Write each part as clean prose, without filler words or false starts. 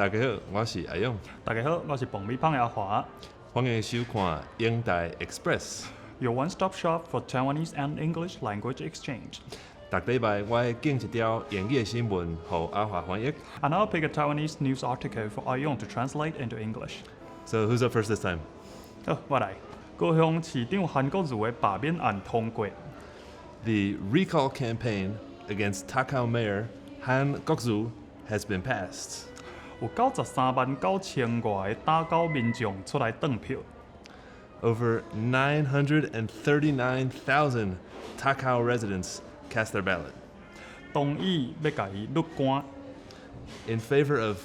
大家好，我是阿勇。大家好，我是爆米芳的阿華。歡迎收看英台 Express。 Your one-stop shop for Taiwanese and English language exchange. 逐禮拜我會揀一條英語的新聞，予阿華翻譯。 And I'll pick a Taiwanese news article for 阿勇 to translate into English. So who's up first this time? 好，我來。高雄市長韓國瑜的罷免案通過。 The recall campaign against Takao Mayor Han Kuok-zu has been passed. 有93萬9千外个打狗民眾出來轉票。 Over 939,000 Takao residents cast their ballot 同意欲共伊甪官。 in favor of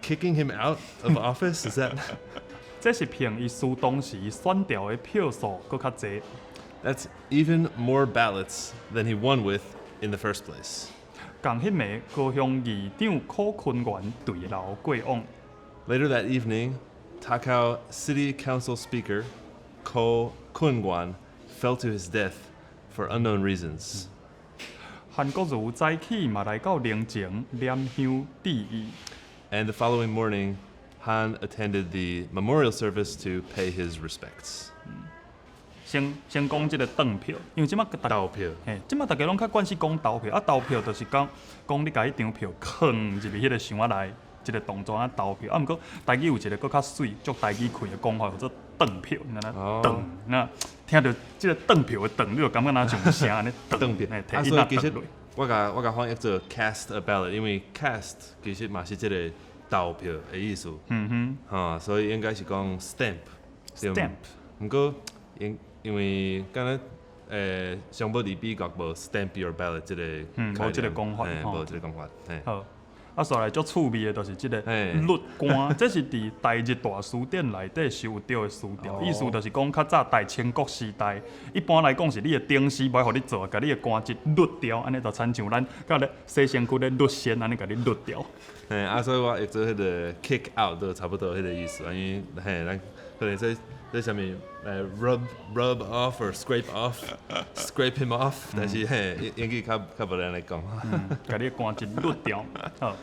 kicking him out of office. Is that 這是憑伊輸當時選調的票數閣較濟。 That's even more ballots than he won with in the first place. 仝彼暝，高雄議長許坤元墜樓過往。 Later that evening, Takao City Council Speaker Ko Kun-guan fell to his death for unknown reasons. 韓國瑜早起嘛來到靈前拈香致意。 And the following morning, Han attended the memorial service to pay his respects. 先先講這个轉票，因為這馬逐投票。嘿，這馬逐家攏較慣勢講投票，啊投票就是講講你共彼張票囥入去彼个箱仔內，一个動作啊投票。啊，毋過台語有一个閣較媠，足台語氣的講法，叫做轉票，你知影？轉，那聽著這个轉票的轉，你就感覺若像聲按呢轉票。嘿，啊，提所以其實伊若轉落。我共翻譯做 cast a ballot，因為 cast 其實嘛是這个投票的意思。哈，所以應該是講 stamp。，stamp。毋過因為敢若上無佇美國無 stamp your ballot 這個無這个講法。嘿，吼。無這个講法，嘿。好，啊，煞來足趣味的，就是這个甪官，這是佇台日大辭典內底收著的詞條，意思就是講較早大清國時代，一般來講是你的頂司無愛予你做，共你的官職甪掉，按呢就親像咱佮咧洗身軀咧甪線，按呢共你甪掉。嘿，啊，所以我譯做彼个 kick out 都差不多彼个意思，因為嘿，咱可能這啥物rub off or scrape off，scrape him off，但是嘿，英語較較無按呢講。共你的官職甪掉。好，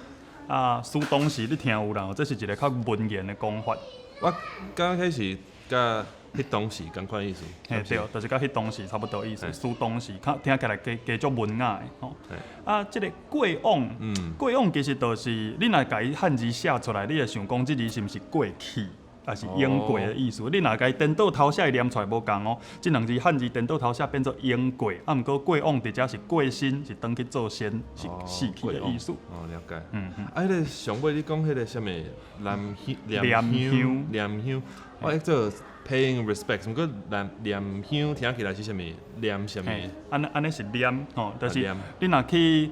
啊，輸當時你聽有啦，這是一个較文言的講法。我剛開始佮彼當時仝款意思。嘿，對，就是佮彼當時差不多意思。輸當時較聽起來加加足文雅的吼。啊，這个過往，過往其實就是你若共伊漢字寫出來，你會想講這字是毋是過去，抑是經過的意思？你若共伊顛倒頭寫念出來無仝哦。這兩字漢字顛倒頭寫變做經過，啊，毋過過往佇遮是過身，是轉去做仙，是死去的意思。哦，了解。啊，彼个上尾你講彼个啥物念香念香念香，我譯做 paying respect，毋過念念香聽起來是啥物？念啥物？按呢按呢是念吼，就是念你若去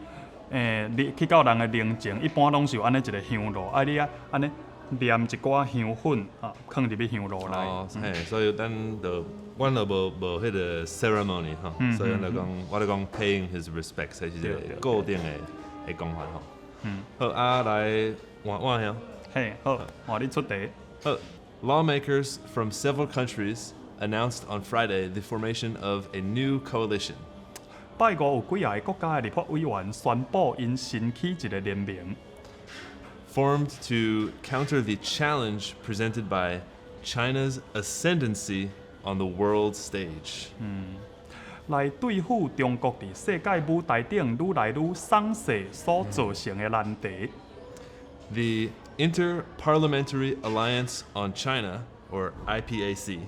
你去到人的靈前，一般攏是有按呢一个香爐，啊你啊按呢念一寡香粉啊，囥入去香爐內。哦，嘿，所以咱就阮就無無彼个 ceremony 吼，所以咱就講，我就講 paying his respects，這是一个固定的的講法吼。好，啊來換我兄。嘿，好，換你出題。好，Lawmakers from several countries announced on Friday the formation of a new coalition. 拜五有幾个國家的立法委員宣布𪜶新起一个聯盟， formed to counter the challenge presented by China's ascendancy on the world stage. 來對付中國佇世界舞台頂愈來愈喪勢所造成的難題。 The Inter-Parliamentary Alliance on China, or IPAC,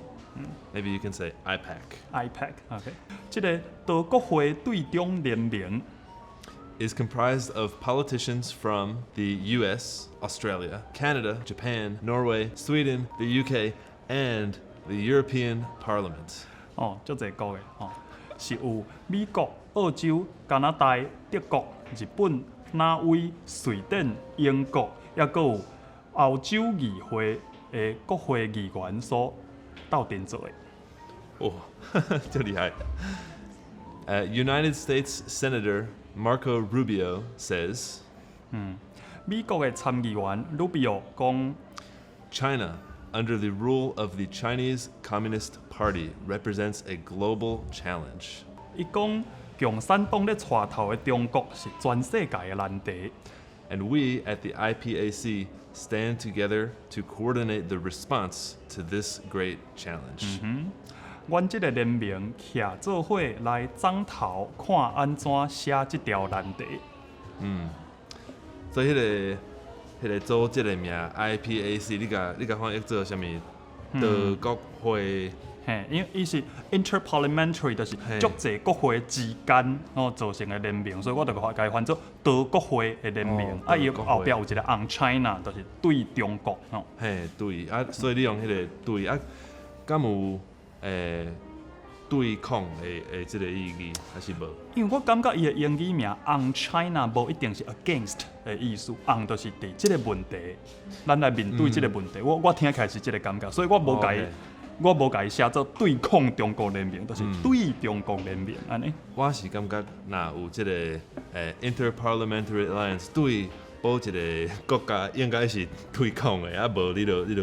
maybe you can say IPAC, IPAC，OK，這个多國會對中聯盟 is comprised of politicians from the US, Australia, Canada, Japan, Norway, Sweden, the UK, and the European Parliament. 哦，足濟國的吼，是有美國、澳洲、加拿大、德國、日本、挪威、瑞典、英國，抑閣有歐洲議會的國會議員所鬥陣做的。哦，這厲害。United States Senator Marco Rubio says 美國的參議員魯比奧講， China, under the rule of the Chinese Communist Party, represents a global challenge. 伊講共產黨咧帶頭的中國是全世界的難題。And we at the IPAC stand together to coordinate the response to this great challenge. 阮這个聯盟徛做伙來摠頭，看按怎寫這條難題。所以彼个組織的名 IPAC，你共翻譯做啥物？多國會。嘿，因為伊是 interparliamentary，就是足濟國會之間哦組成的聯盟，所以我就共伊翻做多國會的聯盟。啊，伊後壁有一個 on China，就是對中國哦。嘿，對啊，所以你用彼個對啊，敢有對抗的這个意義，還是無？因為我感覺伊的英語名 on China 無一定是 against 的意思，on 就是佇這个問題，咱來面對這个問題。我聽起來是這个感覺，所以我無共伊。我無共伊寫做對抗中國聯盟，就是對中國聯盟按呢。我是感覺，若有這个Interparliamentary Alliance 對某一个國家應該是對抗的，啊無你就欲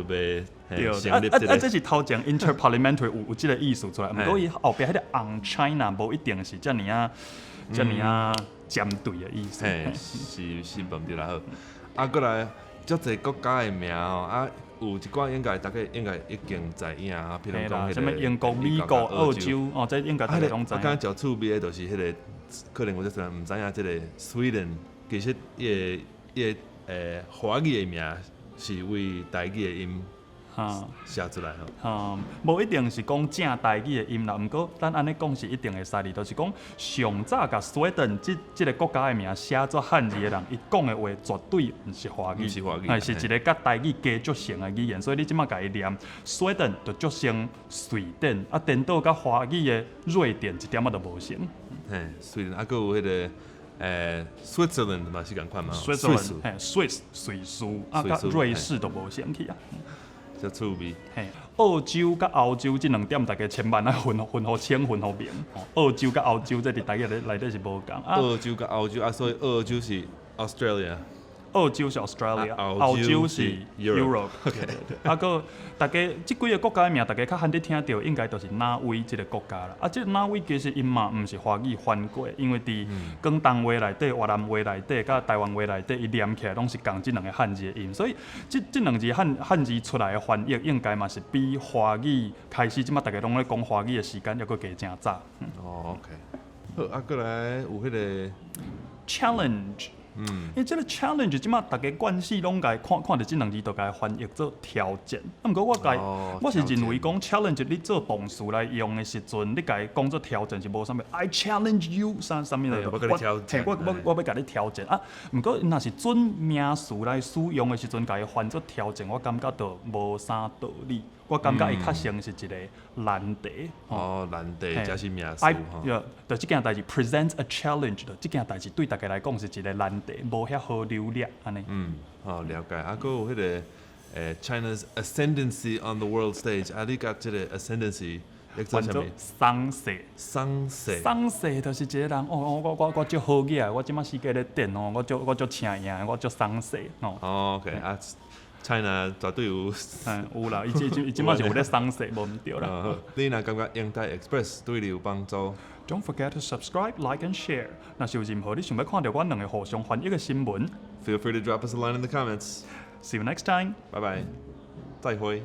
成立這個。啊，這是頭前 Interparliamentary 有這个意思出來，毋過伊後壁彼个 on China 無一定是遮爾仔遮爾仔針對的意思。嘿，是無毋對啦好。啊，閣來足濟國家的名吼，啊。有一寡應該大家應該已經知影啊，譬如講彼个啥物英國、美國、澳洲，哦，這應該大家攏知。我感覺較趣味的，就是彼个，可能有陣人毋知影這个 Sweden，其實伊个華語的名是為台語的音寫出來吼。哈，無一定是講正台語的音啦，毋過咱按呢講是一定會使哩，就是講上早共 Sweden 這个國家的名寫做漢字的人，伊講的話絕對毋是華語，毋是華語，是一个佮台語加足像的語言，所以你這馬共伊念 Sweden 就足像瑞典，啊，顛倒佮華語的瑞典一點仔都無像。嘿，瑞典啊，閣有彼个Switzerland 嘛是仝款嘛， Switzerland，嘿，Swiss 瑞士，啊，佮瑞士都無像去啊。足趣味。嘿，澳洲佮歐洲這兩點，大家千萬愛分予清分予明。澳洲佮歐洲這佇台語內底是無仝。澳洲佮歐洲啊，所以澳洲是 Australia。澳洲是 Australia，歐洲是 Europe。啊，閣大家這幾个國家的名，大家較罕得聽著，應該就是挪威這个國家啦。啊，這个挪威其實𪜶嘛毋是華語翻過，因為佇廣東話內底、越南話內底、佮台灣話內底，伊念起來攏是仝這兩个漢字的音，所以這兩字漢字出來的翻譯，應該嘛是比華語開始，這馬大家攏咧講華語的時間，猶閣加誠早。哦，OK。好，啊，閣來有彼个 challenge。因為這个 challenge 這馬大家慣勢攏共看看著這兩字，就共伊翻譯做挑戰。啊，毋過我共我是認為講 challenge 你做動詞來用的時陣，你共伊講做挑戰是無啥物。I challenge you 啥啥物來？我我欲共你挑戰啊！毋過若是準名詞來使用的時陣，共伊翻做挑戰，我感覺就無啥道理。我感覺伊較像是一个難題。哦，難題，這是名詞吼。就這件代誌 present a challenge，就這件代誌對大家來講是一个難題，無遐好處理按呢。嗯，好了解。啊，閣有彼个China's ascendancy on the world stage，啊，你共這个 ascendancy 譯做啥物？喪勢。喪勢。喪勢就是一个人，哦，我足好額，我這馬世界咧轉哦，我足請贏，我足喪勢哦。哦，OK 啊。China 絕對有，嗯，有啦，伊這馬是有咧喪勢，無毋對啦。你若感覺英台 Express 對你有幫助，Don't forget to subscribe, like and share。若是有任何你想欲看著阮兩个互相翻譯的新聞，Feel free to drop us a line in the comments。 See you next time。拜拜，再會。